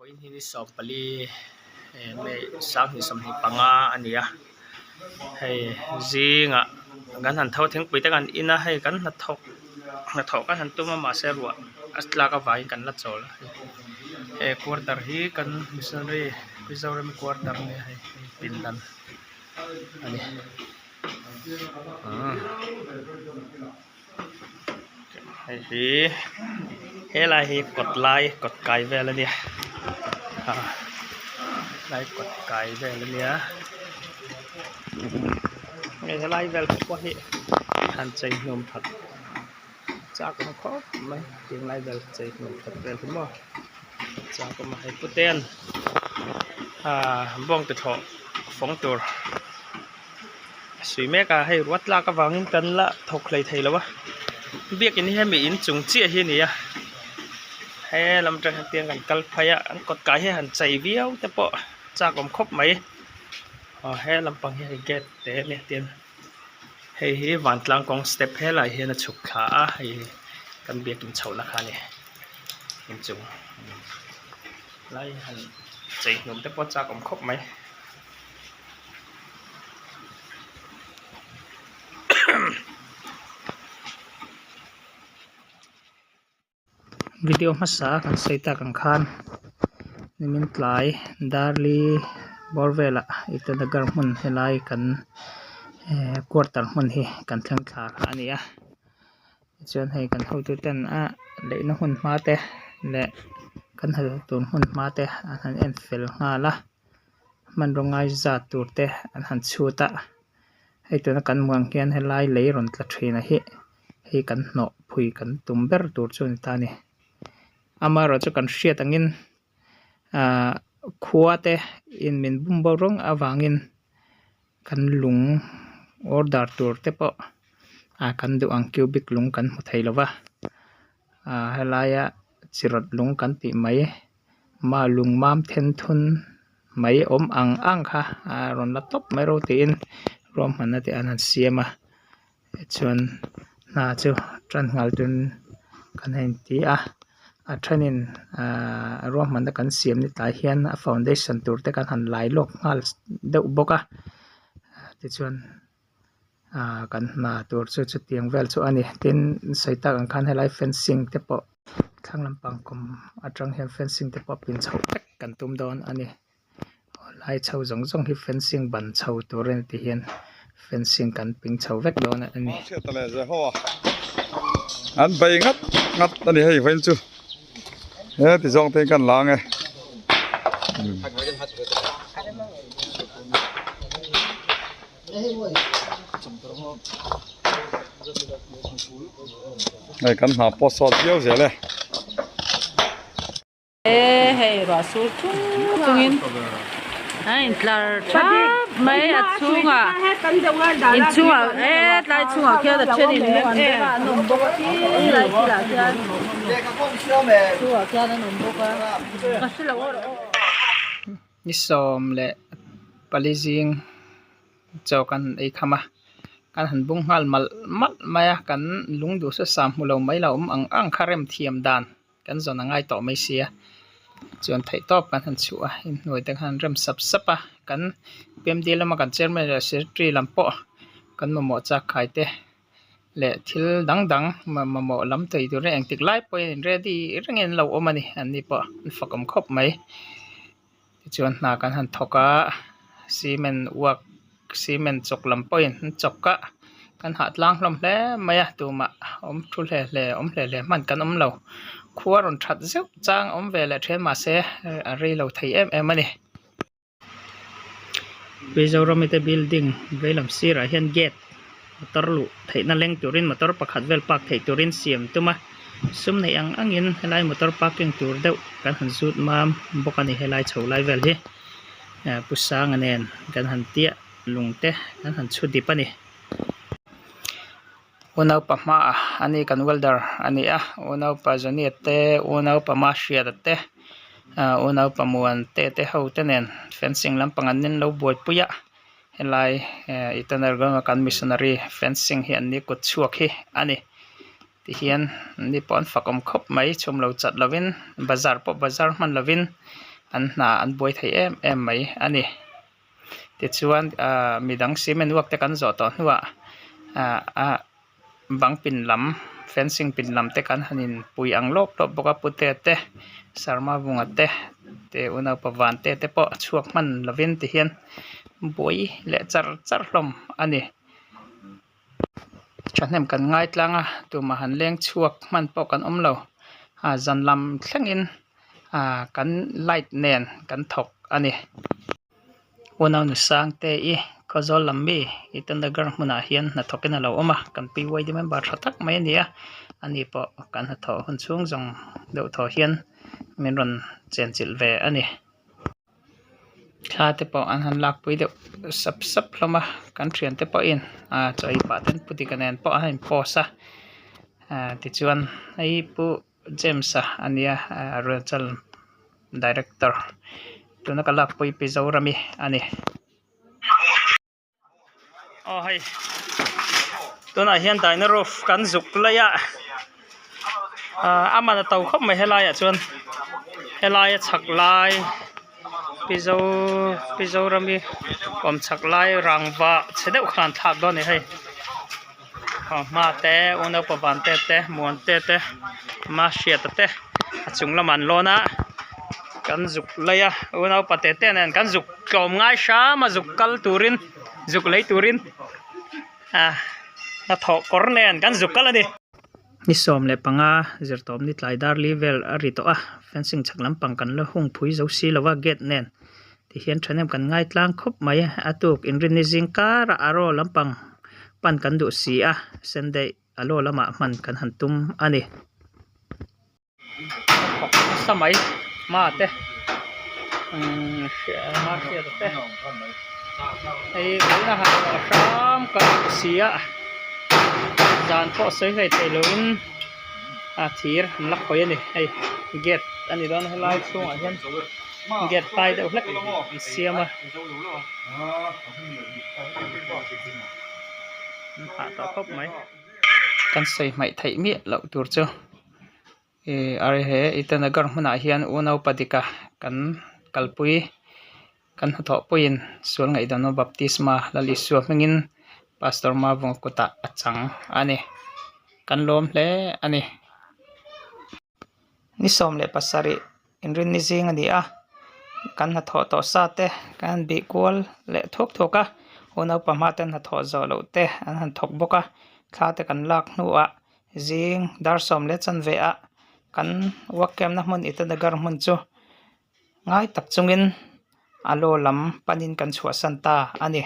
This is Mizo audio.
Vawiin hi ni 14 May 2025 a ni a, hei zingah kan han tho thingpui te kan in a, hei kan hnathawk hnathawh kan han tum a mahse ruah a tlak avangin kan la chawl a, hei quarter hi kan missionary Mizoram quarter a ni a hei pindan a ni. Hei hi helai hi kawt lai kawt kai vel a nia ah helai kawt kai vel a nia hei helai vel pawh hi han chei hnum that chak awm khawp mai tinglai vel chei hnum that vel hi maw chak awm a hei puten ah bawng tuthlawh fawng tur. A sui mek a hei ruat tlak avangin kan la thawk hlei thei lo a biakin hi hemi inchung chiah hi a ni a he lam atang hian tiang kan kal phei a an kawt kai hi han chei viau te pawh chak awm khawp mai aw he lampang hi hei gate te a nia tin hei hi vantlang kawng step helaiah hian a chhuk thla a hei kan biakin chhohna kha a ni inchung lai han chei hnum te pawh chak awm khawp mai. Video hmasa kan sawi tak ang khan nimin tlai darli bawr velah Itanagar hmun helai kan ehh quarter hmun hi kan thleng thla a ni a tichuan hei kan hotu ten a leihna hun hma te leh kan hal tur hmun hma te an han en fel nghal a. Hmanraw ngai zat tur te an han chhut a, hei tuna kan hmuh ang hian helai lei rawn tla thin a hi hei kan hnawh phui kan tum ber tur chu a ni ta a ni. Amaherawhchu kan hriat angin ahh khua te in min bum bo rawng avangin kan lung order tur te pawh ah kan duh ang cubic lung kan hmu thei lo va, ah helaia chirawt lung kan tih mai. Ma lung mam then thun mai awm ang ang kha a rawn la tawp mai ro tiin ruahmanna te an han siam a tichuan hna chu tan nghal tun kan han inti a a thenin ahh ruahmanna kan siam ni tlai hian a foundation tur te kan han lai lawk nghal deuh bawk a tichuan. Ahh kan hna tur chu chutiang vel chu a ni tin sawi tak ang khan helai fencing te pawh thlang lampang kawm atang hian fencing te pawh pin chhoh vek kan tum dawn a ni lai chho zawng zawng hi fencing ban chho tur a ni ti hian fencing kan ping chho vek dawn a ni. An bei ngat ngat a ni hei vawiin chu he ti zawng te hi kan la ang e. Hei kan hna pawh sawt viau zel e. E hei ruah sur chung chungin a intlar thap mai a chhungah inchhungah e tlai chhungah khian a then in an awm bawk a khi lai thilah khian chhungah khian an awm bawk a ka hrelo aw. Ni 14 zing chaw kan ei kham a kan han bung nghal malh malh mai a kan lung duh se sam hmu lo mai lo awm ang ang kha rem thiam dan kan zawn a ngai tawh mai sia chuan theih tawp kan han chhuah a inhnuai te khan rem sap sap a kan P M D lama kan chairman leh secretary lam pawh kan mamawh chak khai te. leh thil dang dang mamawh lam thei turin engtik lai pawhin in ready rengin an lo awm a ni an ni pawh an fak awm khawp mai tichuan hna kan han thawk a cement work cement chawk lam pawhin an chawk a kan hah tlang hlawm hle mai a tumah awm thu hle hle awm hle hle hman kan awm lo khua rawn that zeuh chang awm ve leh then mahse a rei lo thei em em a ni. Mizoram te building veilam sirah hian gate motor luh theihna leng turin motor pakhat vel park theih turin siam tum a sum neih ang angin helai motor parking tur deuh kan han zut mam bawk a ni helai chho lai vel hi eh pu sanga nen kan han tiah lung te kan han chhu dip a ni. Unaupa hmaah a ni kan welder a ni a unaupa Johnny-a te unaupa Mahriata te ah unaupa Muante te ho te nen fencing lampang an in lo buaipui a helai eh Itanagar kan missionary fencing hi an ni kut chhuak hi a ni tihian an ni pawh an fak awm khawp mai chhum lo chat lovin bazar pawh bazar hman lovin. An hna an buai thei em em mai a ni. Tichuan ahh midang cement work te kan zawh tawh hnuah ahh ah bang pin lam fencing pin lam te kan han in pui ang lawp lawp bawk a pute te sarma vunga te te unaupa van te te pawh a chhuak hman lovin ti hian buai leh char char hlawm a ni. Thahnem kan ngai tlang a tumah han leng chhuak hman pawh kan awm lo ah zan lam thlengin ah kan light nen kan thawk a ni. Unau nu Sangte i Khawzawl lam mi Itanagar hmunah hian hnathawkin a lo awm a kan PYD member tha tak mai a ni a ani pawh kan hnathawh hun chhung zawng deuh thaw hian min rawn chenchilh ve a ni. Thla te pawh an han lakpui deuh sap sap hlawm a kan thiante pawhin ah chaw ei pah ten pu dika nen pawh an in post a ah tichuan hei pu James-a a nia ah Arunachal director tuna ka lakpui pi Zorami a ni. Aw hei tunah hian dina roof kan zuk lai a ah a man a to khawp mai helai ah chuan helai a chhak lai mizo mizoram hi awm chhak lai rangva chhe deuh khan thlak dawn a ni hei aw hma te unaupa van te te muan te te mahriata te a chung lamah an lawn a kan zuk lai a unaupa te te nen kan zuk. Tlawm ngai hram a zuk kal turin zuk lei turin ah hnathawh kawr nen kan zuk kal a ni. Ni 15 zirtawp ni tlai dar li vel a ri tawh a fencing chhak lampang kan la hung phui zo si lo a gate nen tihian thahnem kan ngai tlang khawp mai a tuk inrinni zing karah a raw lampang pan kan duh si a sendaih a law lamah hman kan han tum a ni. Thawk nasa mai hma te umm hma hriat te hei vawiin a han tawh hram ka duh si a zan pawh sawi hlei thei loin a thir an la khawi a ni hei gate a ni dawn a helai chhungah hian gate pai deuh hlek an siam a an hah tawh khawp mai kan sawi hmaih theih miah loh tur chu. Ih are he Itanagar hmunah hian unaupa dika kan kalpui kan hnathawh puiin sual ngaihdamna baptisma Lal Isua hmingin Pastor Mavunga kutah a chang a ni kan lawm hle a ni. Ni 17 inrinni zing a ni a kan hnathawh tawh sa te kan han bih kual leh thuak thuak a unaupa hma ten hnathawh zawh loh te an han thawk bawk a thla te kan lak hnuah Zing dar sawm leh chanve ah kan work camp na hmun Itanagar hmun chu ngai tak chungin a law lam panin kan chhuahsan ta a ni.